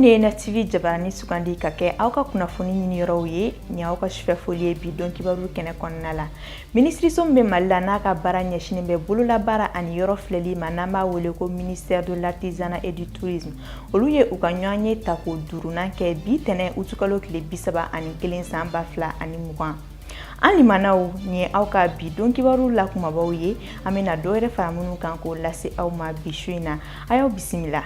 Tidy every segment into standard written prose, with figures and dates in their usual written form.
Minnu ye Nef TV jabarani sugandi ka kɛ aw ka kunnafoni ɲiniyɔrɔw ye, nin y'aw ka sufɛ foli ye bi don kibaru kɛnɛ kɔnɔna la. Minisiriso min bɛ Mali la n'a ka baara ɲɛsinnen bɛ bololabaara ani yɔrɔ filɛli ma, n'an b'a wele ko ministère de l'artisanat et du tourisme, olu ye u ka ɲɔgɔnye tako duurunan kɛ bi tɛnɛ utukalo tile 31 san 2020. An limanaw, nin ye aw ka bi don kibaru la kumabaw ye. An bɛna dɔ wɛrɛ fara minnu kan k'o lase aw ma bi su in na. A y'aw bisimila.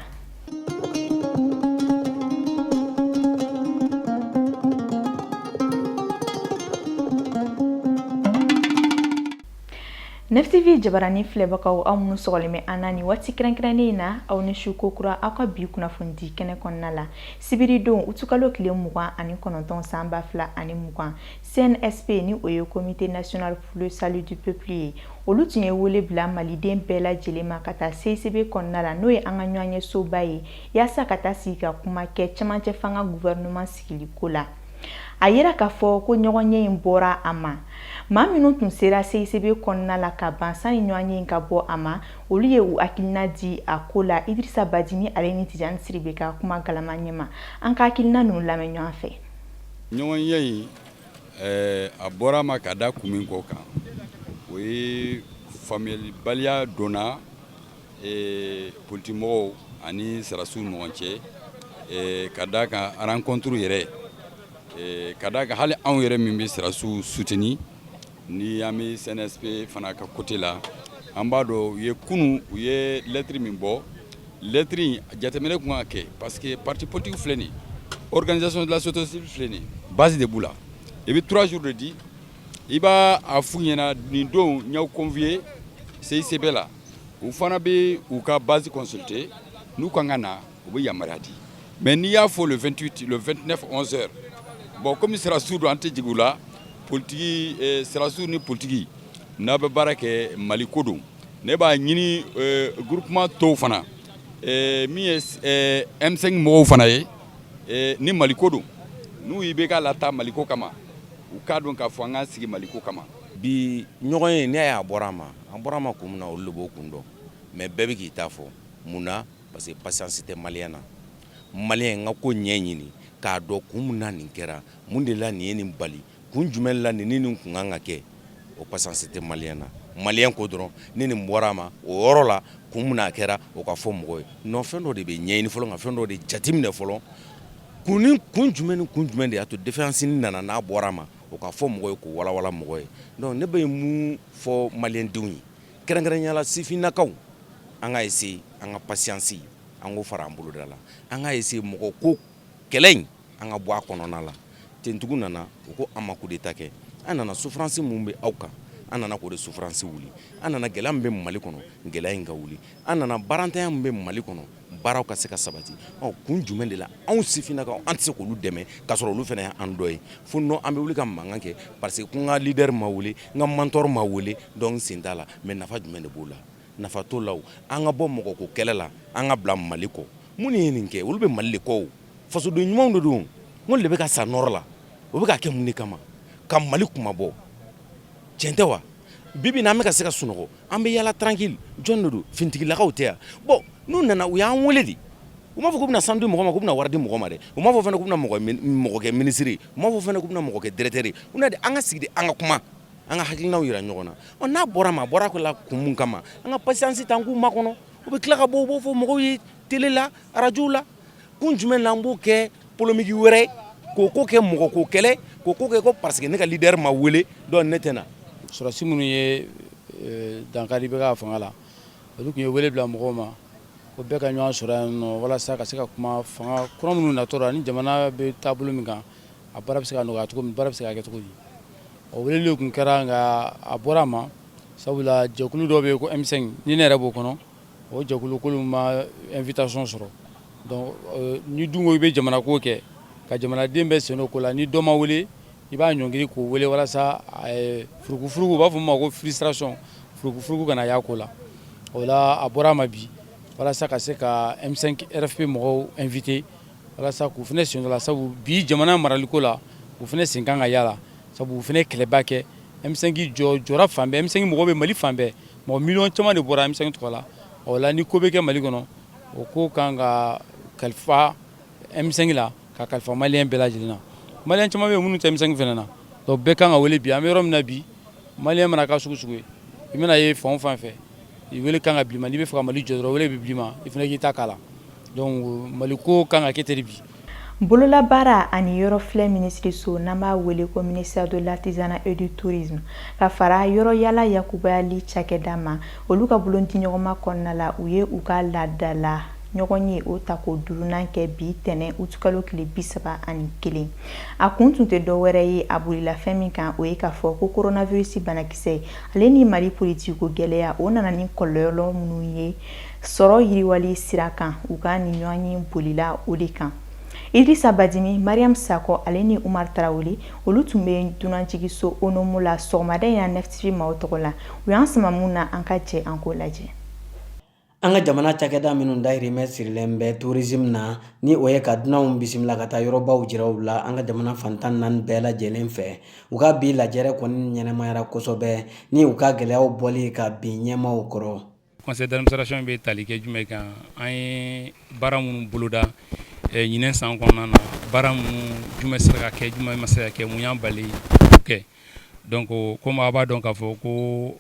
Nef TV jabarani filɛbagaw, aw minnu sɔgɔlen bɛ an na nin waati kɛrɛnkɛrɛnnen in na, aw ni su kokura aw ka bi kunnafonidi kɛnɛ kɔnɔna la. Sibiridon utukalo tile 29 san 2020, CNSP, ni o ye Comité national pour le salut du peuple ye, olu tun ye wele bila maliden bɛɛ lajɛlen ma ka taa CICB kɔnɔna la, n'o ye an ka ɲɔgɔnyesoba ye, yaasa ka taa sigi ka kuma kɛ cɛmancɛ fanga gouvernement sigili ko la. A yira k'a fɔ ko ɲɔgɔnye in bɔra a ma. Maa minnu tun sera CICB kɔnɔna la ka ban sani ɲɔgɔnye in ka bɔ a ma, olu ye u hakilina di a ko la Idirisa Badini ale ni Tijani Siribe ka kuma galama ɲɛma. An ka hakilina ninnu lamɛn ɲɔgɔn fɛ. Ɲɔgɔnye in, a bɔra a ma ka da kun min kɔ kan, o ye faamuyalibaliya donna politikimɔgɔw ani sɔrɔdasiw ɲɔgɔn cɛ, ka da kan rencontre yɛrɛ, ka da kan hali anw yɛrɛ min bɛ sɔrɔdasiw soutenir ni an bɛ CNSP fana ka côté la, an b'a dɔn u ye kunun u ye lettre min bɔ, lettre in jateminɛ tun ka kɛ, parce que parti politique filɛ nin, organisation de la société civile filɛ nin, base de b'u la. I bɛ 3 jours de di, i b'a a f'u ɲɛna nin don n y'aw convier CICB la. U fana bɛ u ka base consulter, n'u kan ka na, u bɛ yamaruya di. Mais n'i y'a fɔ le 28, le 29, 11 heures, bon, comme sɔrɔdasiw don, an tɛ jigin u la. Politiki, sɔrɔdasiw ni politiki n'a bɛ baara kɛ, Mali ko don. Ne b'a ɲini groupement tɔw fana, min ye M5 mɔgɔw fana ye, ni Mali ko don, n'u IBK lataa Maliko kama, u k'a dɔn k'a fɔ an k'an sigi Maliko kama. Bi ɲɔgɔn ye, n'i y'a ye a bɔra a ma, a bɔra a ma kun min na, olu de b'o kun dɔn. Mais bɛɛ bɛ k'i ta fɔ. Mun na? Parce que patience tɛ malien na. Malien n ka ko ɲɛ ɲini k'a dɔn kun min na nin kɛra, mun de la nin ye nin bali, kun jumɛn la nin ni nin kun kan ka kɛ, o patience tɛ malien na. Malien ko dɔrɔn ni nin bɔra a ma o yɔrɔ la, kun min na a kɛra, o ka fɔ mɔgɔ ye. Non, fɛn dɔ de bɛ ɲɛɲini fɔlɔ, nka fɛn dɔ de jateminɛ fɔlɔ, kun ni kun jumɛn ni kun jumɛn de y'a to défaillance nana n'a bɔra a ma, o ka fɔ mɔgɔ ye, k'o walawala mɔgɔ ye. Donc ne bɛ mun fɔ malien denw ye, kɛrɛnkɛrɛnnenya la sifinnakaw, an ka essayer an ka patience, an k'o fara an boloda la, an ka essayer mɔgɔ ko kɛlɛ in, an ka bɔ a kɔnɔna la. Tentugu nana, u ko an ma coup d'état kɛ, an nana souffrance mun bɛ aw kan, an nana k'o de souffrance wuli. An nana gɛlɛya min bɛ Mali kɔnɔ, gɛlɛya in ka wuli. An nana baarantanya min bɛ Mali kɔnɔ, baaraw ka se ka sabati. Ɔ, kun jumɛn de la anw sifinnakaw an tɛ se k'olu dɛmɛ, k'a sɔrɔ olu fana y'an dɔ ye? Fo non, an bɛ wuli ka mankan kɛ parce que ko n ka leader ma wele, n ka mentor ma wele, donc n sen t'a la. Mais nafa jumɛn de b'o la? Nafa t'o la. O an ka bɔ mɔgɔ ko kɛlɛ la, an ka bila Mali kɔ. Minnu ye nin kɛ, olu bɛ Mali de kɔ. O fasoden ɲumanw de don. N de bɛ ka sa nɔrɔ la, o bɛ ka kɛ mun de kama? Ka Mali kuma bɔ. Tiɲɛ tɛ wa? Bibi na, an bɛ ka se ka sunɔgɔ, an bɛ yala tranquille. Jɔn de don? Finitigilakaw tɛ yan. Bon, n'u nana, u y'an wele de. U m'a fɔ k'u bɛna sanu di mɔgɔ ma, k'u bɛna wari di mɔgɔ ma dɛ. U m'a fɔ fana k'u bɛna mɔgɔ kɛ ministre ye. U m'a fɔ fana k'u bɛna mɔgɔ kɛ directeur ye. U na de an ka sigi de, an ka kuma, an ka hakilinaw yira ɲɔgɔn na. Ɔ, n'a bɔra ma, a bɔra ko la kun mun kama, an ka patience ta, an k'u makɔnɔ. U bɛ tila ka bɔ, u b'o fɔ mɔgɔw ye télé la, radio la. Kun jumɛn na an b'o kɛ polémique wɛrɛ, k'o ko kɛ mɔgɔ ko kɛlɛ, k'o ko kɛ ko parce que ne ka leader ma wele, donc ne tɛ na? Sɔrɔdasi minnu ye dankari bɛ ka fanga la, olu tun ye wele bila mɔgɔw ma ko bɛɛ ka ɲɔgɔn sɔrɔ yan nɔ, walasa ka se ka kuma fanga kura minnu natɔ la ni jamana bɛ taabolo min kan, a baara bɛ se ka nɔgɔya cogo min, baara bɛ se ka kɛ cogo di. O weleli tun kɛra, nka a bɔra a ma, sabula jɛkulu dɔ bɛ yen ko M5, ni ne yɛrɛ b'o kɔnɔ, o jɛkulu k'olu ma invitation sɔrɔ. Donc ni dun ko i bɛ jamana ko kɛ, ka jamanaden bɛɛ sen don ko la, ni dɔ ma wele, i b'a ɲɔngiri k'o wele walasa furukufuruku, u b'a fɔ min ma ko frustration, furukufuruku kana y'a ko la. O la a bɔra a ma bi, walasa ka se ka M5 RFP mɔgɔw invité, walasa k'u fana sen don la, sabu bi jamana maraliko la, u fana sen kan ka y'a la, sabu u fana ye kɛlɛba kɛ. M5 jɔ jɔra fan bɛɛ, M5 mɔgɔw bɛ Mali fan bɛɛ, mɔgɔ miliyɔn caman de bɔra M5 tɔgɔ la. O la ni ko bɛ kɛ Mali kɔnɔ, o ko kan ka kalifa M5 la ka kalifa malien bɛɛ lajɛlen na. Malien caman bɛ yen minnu tɛ M5 fana na, donc bɛɛ kan ka wele bi. An bɛ yɔrɔ min na bi, malien mana k'a sugu sugu ye, i mana ye fan o fan fɛ, i wele kan ka bil'i ma. N'i bɛ fɛ ka Mali jɔ dɔrɔn, wele bɛ bil'i ma, i fana k'i ta k'a la. Donc Mali ko kan ka kɛ ten de bi. Bololabaara ani yɔrɔ filɛ minisiriso, n'an b'a wele ko ministère de l'artisanat et du tourisme, ka fara yɔrɔ yala yakubayali cakɛda ma, olu ka bolodiɲɔgɔnma kɔnɔna la, u ye u ka laadala ɲɔgɔn ye o tako duurunan kɛ bi tɛnɛ, utukalo tile 31. A kun tun tɛ dɔwɛrɛ ye, a bolila fɛn min kan, o ye k'a fɔ ko coronavirus banakisɛ ale ni Mali politiko gɛlɛya, o nana ni kɔlɔlɔ minnu ye sɔrɔ yiriwali sira kan. U ka nin ɲɔgɔn ye bolila o de kan. Idrissa Badimi, Mariam Sakɔ ale ni Umar Tarawele, olu tun bɛ dunanjigiso Onomo la sɔgɔmada in na 9TV maaw tɔgɔ la. U y'an sama mun na, an ka jɛ an k'o lajɛ. An ka jamana cakɛda minnu dahirimɛ sirilen bɛ tourisme na, ni o ye ka dunanw bisimila ka taa yɔrɔbaw jira u la an ka jamana fan 14 bɛɛ lajɛlen fɛ, u ka bi lajɛrɛ kɔni ɲɛnɛmayara kosɛbɛ ni u ka gɛlɛyaw bɔli ka bin ɲɛmaaw kɔrɔ. Conseil d'administration bɛ tali kɛ jumɛn kan? An ye baara minnu boloda ɲinɛ san kɔnɔna na, baara minnu, jumɛn sera ka kɛ, jumɛn ma se ka kɛ, mun y'an bali kɛ? Donc komi a b'a dɔn k'a fɔ ko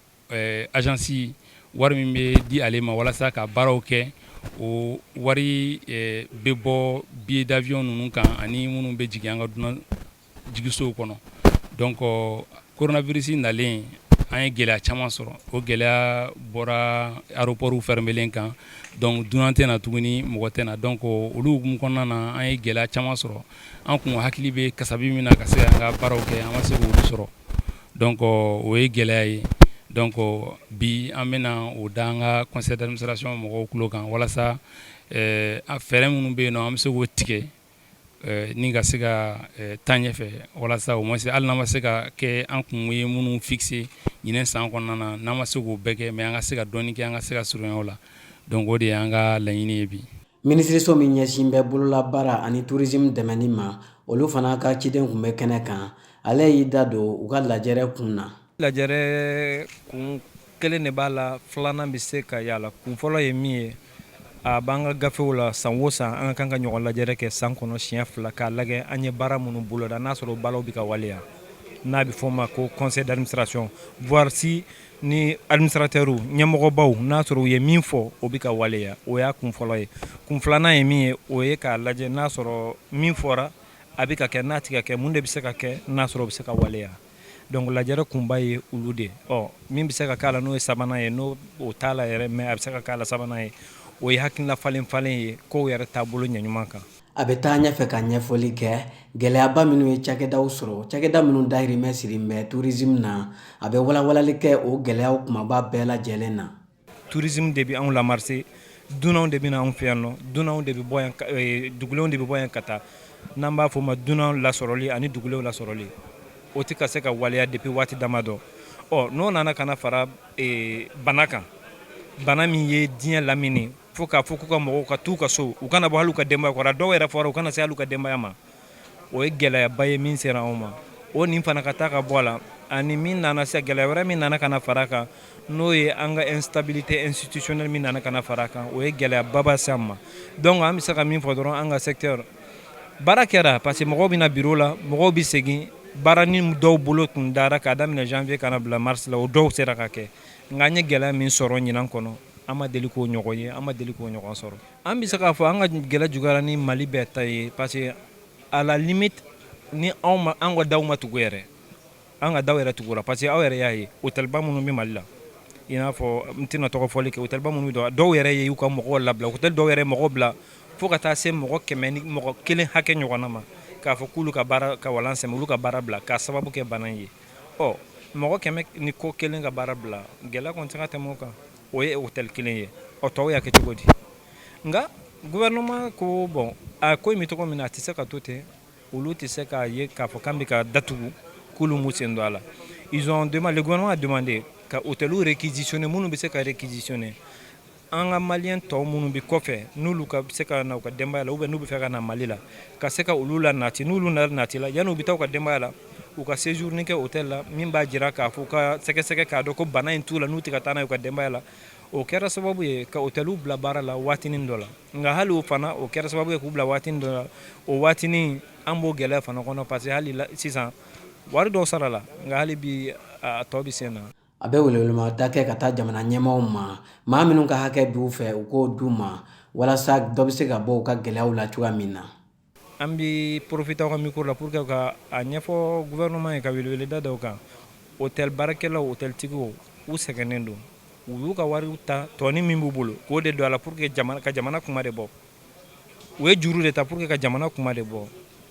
agence, wari min bɛ di ale ma walasa ka baaraw kɛ, o wari bɛ bɔ billet d'avion ninnu kan ani minnu bɛ jigin an ka dunan jigisow kɔnɔ. Donc coronavirus nalen, an ye gɛlɛya caman sɔrɔ. O gɛlɛya bɔra aéroport fermelen kan, donc dunan tɛ na tuguni, mɔgɔ tɛ na. Donc olu hukumu kɔnɔna na, an ye gɛlɛya caman sɔrɔ. An kun hakili bɛ kasabi min na ka se an ka baaraw kɛ, an ma se k'olu sɔrɔ. Donc o ye gɛlɛya ye. Donc bi, an bɛna o da an ka conseil d'administration mɔgɔw tulo kan walasa fɛɛrɛ minnu bɛ yen nɔ, an bɛ se k'o tigɛ ni ka se ka taa ɲɛfɛ, walasa au moins, hali n'an ma se ka kɛ an kun ye minnu fixé ɲinɛ san kɔnɔna na, n'an ma se k'o bɛɛ kɛ, mais an ka se ka dɔɔni kɛ, an ka se ka surunya o la. Donc o de y'an ka laɲini ye bi. Minisiriso min ɲɛsin bɛ bololabaara ani tourisme dɛmɛni ma, olu fana ka ciden tun bɛ kɛnɛ kan. Ale y'i da don u ka lajɛrɛ kun na. Lajɛrɛ kun kelen de b'a la, filanan bɛ se ka y'a la. Kun fɔlɔ ye min ye, a b'an ka gafew la, san o san an ka kan ka ɲɔgɔn lajɛrɛ kɛ san kɔnɔ siɲɛ fila, k'a lajɛ an ye baara minnu boloda, n'a sɔrɔ baaraw bɛ ka waleya, n'a bɛ fɔ o ma ko conseil d'administration, voir si ni administrateur ɲɛmɔgɔbaw, n'a sɔrɔ u ye min fɔ, o bɛ ka waleya. O y'a kun fɔlɔ ye. Kun filanan ye min ye, o ye k'a lajɛ n'a sɔrɔ min fɔra a bɛ ka kɛ, n'a tɛ ka kɛ, mun de bɛ se ka kɛ n'a sɔrɔ o bɛ se ka waleya. Donc lajɛrɛ kunba ye olu de. Ɔ min bɛ se ka k'a la, n'o ye sabanan ye, n'o o t'a la yɛrɛ, mais a bɛ se ka k'a la sabanan ye, o ye hakilina falen falen ye kow yɛrɛ taabolo ɲɛ kan. A bɛ taa ɲɛfɛ ka ɲɛfɔli kɛ gɛlɛyaba minnu ye cakɛdaw sɔrɔ, cakɛda minnu dahirimɛ siri bɛ tourisme na. A bɛ walawalali kɛ o gɛlɛyaw kumaba bɛɛ lajɛlen na. Tourisme de bɛ anw lamarse. Dunanw de bɛ anw fɛ yan nɔ, dunanw de bɛ bɔ yan, dugulenw de bɛ bɔ yan ka taa. N'an b'a fɔ o ma dunan lasɔrɔli ani dugulenw lasɔrɔli, o tɛ ka se ka waleya depuis waati damadɔ. Ɔ n'o nana ka na fara bana kan, bana min ye diɲɛ lamini fo k'a fɔ k'u ka mɔgɔw ka t'u ka so, u kana bɔ hali u ka denbaya kɔrɔ, dɔw yɛrɛ fɔra u kana se hali u ka denbaya ma, o ye gɛlɛyaba ye min sera anw ma. O nin fana ka taa ka bɔ a la, ani min nana se, gɛlɛya wɛrɛ min nana ka na fara a kan, n'o ye an ka instabilité institutionnelle min nana ka na fara a kan, o ye gɛlɛyababa se an ma. Donc an bɛ se ka min fɔ dɔrɔn, an ka secteur, baara kɛra, parce que mɔgɔw bɛ na bureau la, mɔgɔw bɛ segin baara ni dɔw bolo tun dara k'a daminɛ janvier ka na bila mars la, o dɔw sera ka kɛ. Nka an ye gɛlɛya min sɔrɔ ɲinan kɔnɔ, an ma deli k'o ɲɔgɔn ye, an ma deli k'o ɲɔgɔn sɔrɔ. An bɛ se k'a fɔ an ka gɛlɛya juguyara ni Mali bɛɛ ta ye, parce que à la limite, ni anw ma, an ka daw ma tugu yɛrɛ, an ka daw yɛrɛ tugura, parce que aw yɛrɛ y'a ye, hôtelba minnu bɛ Mali la, i n'a fɔ n tɛna tɔgɔ fɔli kɛ, hôtelba minnu dɔn, dɔw yɛrɛ ye y'u ka mɔgɔw labila, hôtel dɔw yɛrɛ mɔgɔw bila fo ka taa se mɔgɔ 100 ni mɔgɔ kelen hakɛ ɲɔgɔnna ma, k'a fɔ k'olu ka baara ka walan sɛmɛ, olu ka baara bila k'a sababu kɛ bana in ye. Ɔ mɔgɔ 100 ni kɔ kelen ka baara bila, gɛlɛya kɔni tɛ se ka tɛmɛ o kan. O ye hôtel kelen ye, ɔ tɔw y'a kɛ cogo di? Nka gouvernement ko bon, a ko in bɛ cogo min na, a tɛ se ka to ten, olu tɛ se k'a ye k'a fɔ k'an bɛ ka datugu k'olu m'u sen don a la. Ils ont demandé, le gouvernement a demandé ka hôteliw réquisitionner, minnu bɛ se ka réquisitionner, an ka malien tɔw minnu bɛ kɔfɛ, n'olu ka se ka na u ka denbaya la, ou bien n'u bɛ fɛ ka na Mali la, ka se ka olu la nati. N'olu na nati la, yanni u bɛ taa u ka denbaya la, u ka séjour kɛ hôtel la, min b'a jira k'a fɔ u ka sɛgɛsɛgɛ k'a dɔn ko bana in t'u la, n'u tɛ ka taa n'a ye u ka denbaya la. O kɛra sababu ye ka hôteliw bila baara la waatinin dɔ la. Nka hali o fana, o kɛra sababu ye k'u bila waatinin dɔ la, o waatinin an b'o gɛlɛya fana kɔnɔ, parce que hali sisan wari dɔw sara la, nka hali bi a tɔ bɛ sen na. A bɛ welewelemada kɛ ka taa jamana ɲɛmaaw ma, maa minnu ka hakɛ b'u fɛ, u k'o d'u ma walasa dɔ bɛ se ka bɔ u ka gɛlɛyaw la cogoya min na. An bɛ profiter aw ka micro la pour que ka a ɲɛfɔ gouvernement ye, ka weleweleda da o kan. Hôtel baarakɛlaw, hôtel tigiw, u sɛgɛnnen don. U y'u ka wariw ta, tɔni min b'u bolo, k'o de don a la pour que jamana ka jamana kuma de bɔ. U ye juru de ta pour que ka jamana kuma de bɔ.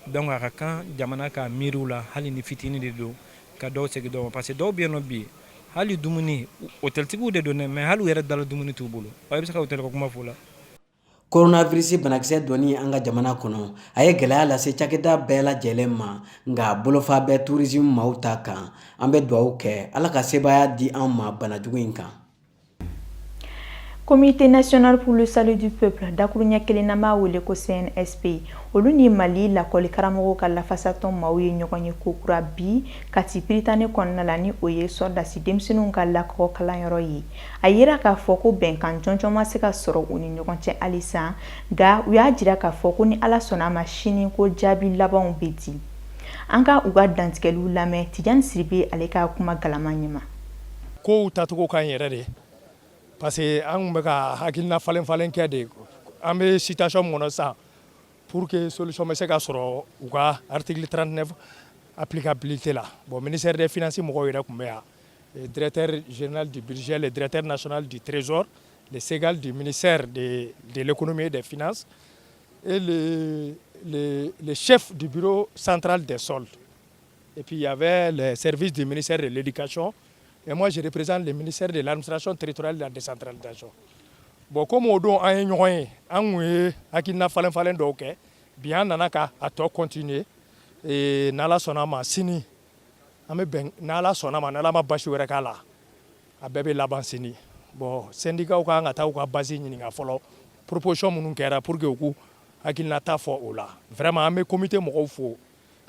Donc a ka kan jamana ka miiriw la, hali ni fitinin de don, ka dɔw segin dɔw ma, parce que dɔw bɛ yen nɔ bi, hali dumuni, hôtel tigiw de don dɛ, mais hali u yɛrɛ dala dumuni t'u bolo. I bɛ se ka hôtel ko kuma fɔ o la? Coronavirus banakisɛ donni an ka jamana kɔnɔ, a ye gɛlɛya lase cakɛda bɛɛ lajɛlen ma, nka bolofa bɛ tourisme maaw ta kan. An bɛ dugawu kɛ, Ala ka sebaaya di an ma banajugu in kan. Comité national pour le salut du peuple, dakuruɲɛ kelen n'an b'a wele ko CNSP, olu ni Mali lakɔli karamɔgɔw ka lafasatɔn maaw ye ɲɔgɔn ye kokura bi Kati Prytanée kɔnɔna la, ni o ye sɔrɔdasi denmisɛnninw ka lakɔkɔ kalanyɔrɔ ye. A yira k'a fɔ ko bɛnkan jɔnjɔn ma se ka sɔrɔ u ni ɲɔgɔn cɛ halisa, nka u y'a jira k'a fɔ ko ni Ala sɔnna a ma, sini ko jaabi labanw bɛ di. An ka u ka dantigɛliw lamɛn Tijani Siribe, ale ka kuma galama ɲɛma. Kow tacogo ka ɲi yɛrɛ de, parce que an tun bɛ ka hakilina falen falen kɛ de. An bɛ situation min kɔnɔ sisan, pour que solution bɛ se ka sɔrɔ u ka article 39 applicabilité la. Bon, ministère des Finances mɔgɔw yɛrɛ tun bɛ yan, directeur général du budget, le directeur national du Trésor, le SEGAL du ministère de l'Économie et des Finances et le chef du bureau central des soldes. Et puis il y avait les services du ministère de l'Éducation. Et moi, je représente le ministère de l'Administration territoriale et de la Décentralisation. Bon, comme o don an ye ɲɔgɔn ye, an kun ye hakilina falen falen dɔw kɛ. Bi an nana ka a tɔ continuer. N'Ala sɔnna a ma, sini an bɛ bɛn. N'Ala sɔnna a ma, n'Ala ma basi wɛrɛ k'a la, a bɛɛ bɛ laban sini. Bon, syndicat kan ka taa u ka base ɲininka fɔlɔ, proposition minnu kɛra, pour que u k'u hakilinata fɔ o la. Vraiment, an bɛ comité mɔgɔw fo.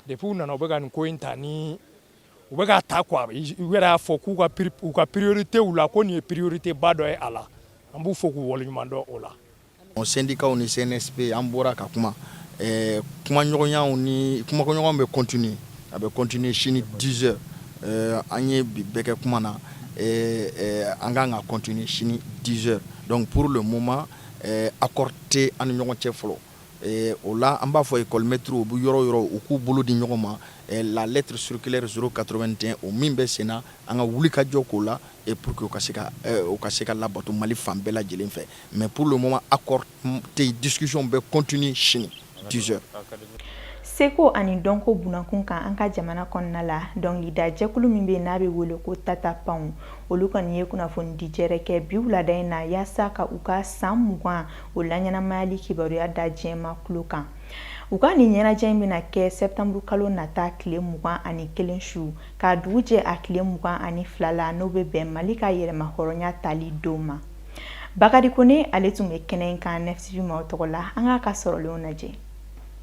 Depuis u nana, u bɛ ka nin ko in ta ni u bɛ k'a ta quoi. U yɛrɛ y'a fɔ k'u ka u ka priorité la, ko nin ye priorité ba dɔ ye a la. An b'u fo k'u waleɲuman dɔn o la. Syndicat ni CNSP, an bɔra ka kuma, kumaɲɔgɔnyaw ni kumaɲɔgɔn bɛ continuer, a bɛ continuer sini 10 heures. An ye bi bɛɛ kɛ kuma na, an kan ka continuer sini 10 heures. Donc pour le moment, accord tɛ an ni ɲɔgɔn cɛ fɔlɔ. O la, an b'a fɔ école maître u bɛ yɔrɔ o yɔrɔ, u k'u bolo di ɲɔgɔn ma. La lettre circulaire 081, o min bɛ sen na, an ka wuli ka jɔ k'o la et pour que o ka se ka labato Mali fan bɛɛ lajɛlen fɛ. Mais pour le moment, accord tɛ, discussion bɛ continuer sini 10 heures. Seko ani dɔnko bunakun kan an ka jamana kɔnɔna la, dɔnkilida jɛkulu min bɛ n'a bɛ wele ko Tata Pound, olu kɔni ye kunnafoni di jɛrɛ kɛ bi wulada in na yaasa ka u ka san 20 o laɲɛnamayali kibaruya da diɲɛma tulo kan. U ka nin ɲɛnajɛ in bɛna kɛ sɛptanburu kalo nata tile 21 su k'a dugu jɛ a tile 22 la, n'o bɛ bɛn Mali ka yɛrɛma hɔrɔnya tali don ma. Bakari Kone, ale tun bɛ kɛnɛ in kan Nef TV maaw tɔgɔ la. An k'a ka sɔrɔlenw lajɛ.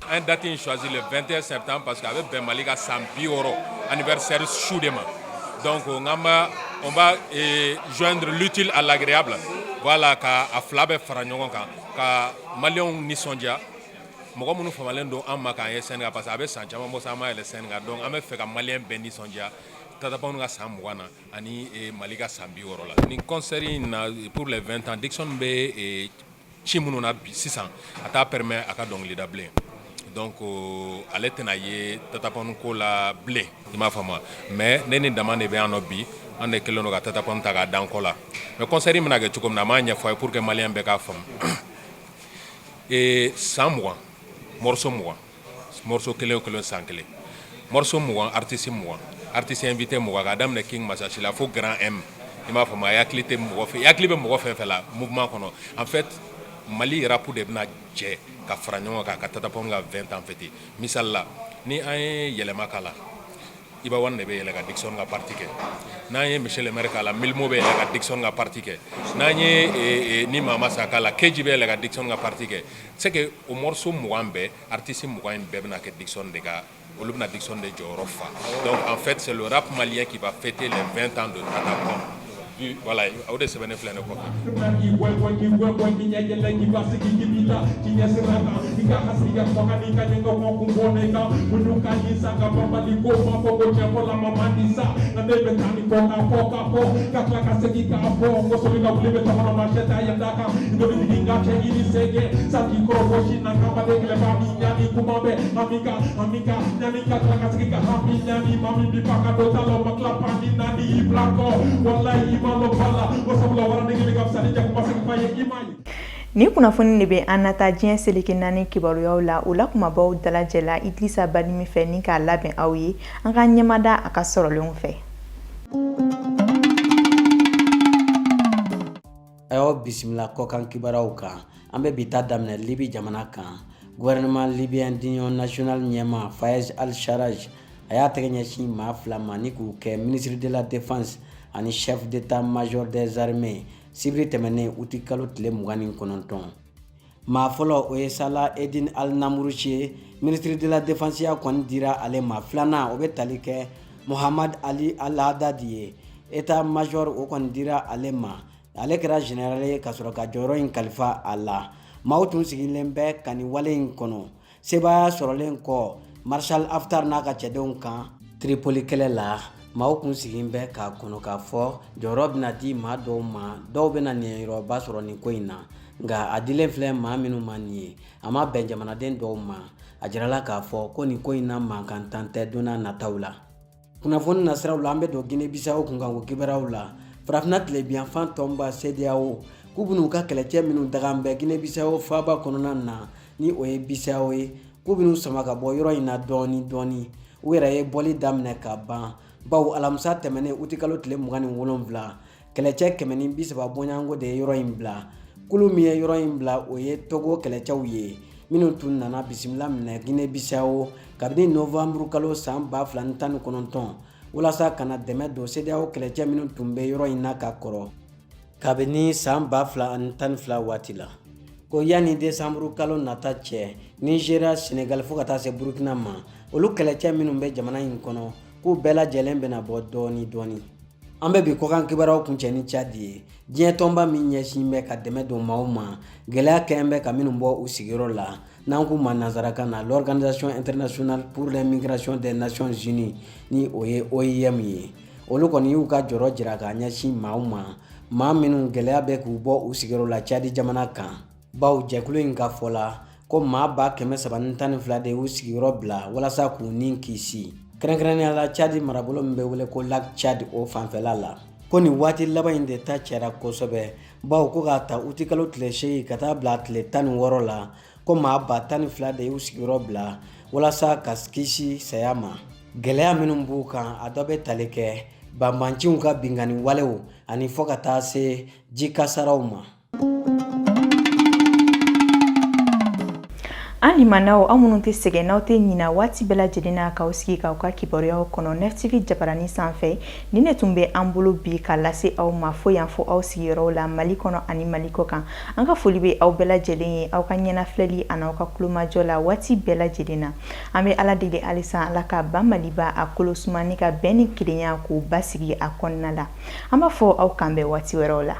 An date in choisi le 21 septembre parce que a bɛ bɛn Mali ka san 60 anniversaire su de ma. Donc n b'a on va joindre l'utile à l'agréable, voilà, ka a fila bɛɛ fara ɲɔgɔn kan ka maliyɛnw nisɔndiya, mɔgɔ minnu famalen don an ma k'an ye scène kan, parce que a bɛ san caman bɔ sa an ma yɛlɛ scène kan. Donc an bɛ fɛ ka maliyɛn bɛɛ nisɔndiya Tata Pound ka san 20 na ani Mali ka san 60 la. Nin concert in na, pour les 20 ans, Dickson bɛ ci minnu na bi sisan, a t'a permet a ka dɔnkili da bilen. Donc ale tɛna ye Tata Pound ko la bilen, i m'a faamu. Mais ne ni Dama de bɛ yan nɔ bi, an de kɛlen don ka Tata Pound ta k'a da an kɔ la. Mais concert in bɛna kɛ cogo min na, a m'a ɲɛfɔ a ye pour que maliyɛn bɛɛ k'a faamu. San 20, morceau 20, morceau kelen o kelen, san kelen, morceau 20, artiste 20, artiste invité 20, k'a daminɛ King Masasi la fo Grand M, i m'a faamu. A hakili tɛ mɔgɔ fɛ, i hakili bɛ mɔgɔ fɛn fɛn la mouvement kɔnɔ. En fait, Mali rap de bɛna jɛ ka fara ɲɔgɔn kan ka Tata Pound ka 20 ans fêter. Misali la, ni an ye yɛlɛma k'a la, Iba One de bɛ yɛlɛ ka Dickson ka partie kɛ. N'an ye Monsieur le Maire k'a la, Milmo bɛ yɛlɛ ka Dickson ka partie kɛ. N'an ye ni Mama Sa k'a la, Keji bɛ yɛlɛ ka Dickson ka partie kɛ. C'est que o morceau 20 bɛɛ, artiste 20 in bɛɛ bɛna kɛ Dickson de ka, olu bɛna Dickson de jɔyɔrɔ fa. Donc en fait, c'est le rap malien qui va fêter les 20 ans de Tata Pound. Vu, voilà, o de sɛbɛnnen filɛ ne kɔfɛ. Nin kunnafoni de bɛ an nata diɲɛ seleke naani kibaruyaw la, o la kumabaw dalajɛla Idrissa Badimi fɛ ni k'a labɛn aw ye. An ka ɲɛmada a ka sɔrɔlenw fɛ. A y'aw bisimila kɔkan kibaruyaw kan. An bɛ bi ta daminɛ Libi jamana kan. Gouvernement libyen d'union nationale ɲɛmaa Fayez al-Sarraj a y'a tɛgɛ ɲɛsin maa fila ma ni k'u kɛ ministre de la défense ani chef d'état-major des armées sibiri tɛmɛnen uti kalo tile 29. Maa fɔlɔ, o ye Salah Eddine Al-Namrouchi ye, ministre de la défense ya kɔni dira ale ma. Filanan, o bɛ tali kɛ Mohamed Ali Al-Haddad ye, état-major o kɔni dira ale ma. Ale kɛra général ye ka sɔrɔ ka jɔyɔrɔ in kalifa a la. Maaw tun sigilen bɛ ka nin wale in kɔnɔ sebaaya sɔrɔlen kɔ Marshal Haftar n'a ka cɛdenw kan Tripoli kɛlɛ la. Maaw kun sigilen bɛ k'a kɔnɔ k'a fɔ jɔyɔrɔ bɛna di maa dɔw ma, dɔw bɛna niyɔrɔba sɔrɔ nin ko in na. Nka a dilen filɛ maa minnu ma nin ye, a ma bɛn jamanaden dɔw ma. A jirala k'a fɔ ko nin ko in na mankantan tɛ don n'a nataw la. Kunnafoni nasiraw la, an bɛ don Guinée Bissau kunkanko kibaruyaw la. Farafinna tilebinyanfan tɔnba CEDEAO k'u bɛn'u ka kɛlɛcɛ minnu dagan bɛ Guinée Bissau faaba kɔnɔna na, ni o ye Bissau ye, k'u bɛn'u sama ka bɔ yɔrɔ in na dɔɔni dɔɔni. U yɛrɛ ye bɔli daminɛ ka ban, bawo alamisa tɛmɛnen utikalo tile 27, kɛlɛcɛ 130 bɔɲɔgɔnko de ye yɔrɔ in bila. Kulu min ye yɔrɔ in bila, o ye Togo kɛlɛcɛw ye minnu tun nana bisimila minɛ Guinée Bissau kabini novanburu kalo san 2019 walasa ka na dɛmɛ don CEDEAO kɛlɛcɛ minnu tun bɛ yɔrɔ in na ka kɔrɔ kabini san 2012 waati la. Ko yanni desanburu kalo nata cɛ, Nizeriya, Senegali fo ka taa se Burukina ma, olu kɛlɛcɛ minnu bɛ jamana in kɔnɔ, k'u bɛɛ lajɛlen bɛna bɔ dɔɔni dɔɔni. An bɛ bi kɔkan kibaruyaw kuncɛ ni Cadi ye. Diɲɛ tɔnba min ɲɛsin bɛ ka dɛmɛ don maaw ma, gɛlɛya kɛn bɛ ka minnu bɔ u sigiyɔrɔ la, n'an k'u ma nansarakan na l'Organisation internationale pour les migrations des Nations Unies, ni o ye OIM ye, olu kɔni y'u ka jɔrɔ jira k'a ɲɛsin maaw ma, maa minnu gɛlɛya bɛ k'u bɔ u sigiyɔrɔ la Cadi jamana kan. Bawo jɛkulu in ka fɔ la ko maa 312 de y'u sigiyɔrɔ bila walasa k'u ni kisi, kɛrɛnkɛrɛnnenya la Cadi marabolo min bɛ wele ko Lac Tchad o fanfɛla la. Ko nin waati laban in de ta cayara kosɛbɛ, bawo ko k'a ta utikalo tile 8 ka taa bila tile 16 la, ko maa 12,000 de y'u sigiyɔrɔ bila walasa ka kisi saya ma. Gɛlɛya minnu b'u kan, a dɔ bɛ tali kɛ banbanciw ka binkanni walew ani fɔ ka taa se ji kasaraw ma. An limanaw, aw minnu tɛ sɛgɛn, n'aw tɛ ɲina waati bɛɛ lajɛlen na k'aw sigi k'aw ka kibaruyaw kɔnɔ Nef TV jabarani sanfɛ, nin de tun bɛ an bolo bi ka lase aw ma fo yan fo aw sigiyɔrɔw la Mali kɔnɔ ani Mali kɔ kan. An ka foli bɛ aw bɛɛ lajɛlen ye aw ka ɲɛnafilɛli ani aw ka tulomajɔ la waati bɛɛ lajɛlen na. An bɛ Ala deli halisa, Ala ka ba Maliba a kolo suma ni ka bɛn ni kelenya k'o basigi a kɔnɔna la. An b'a fɔ aw k'an bɛn waati wɛrɛw la.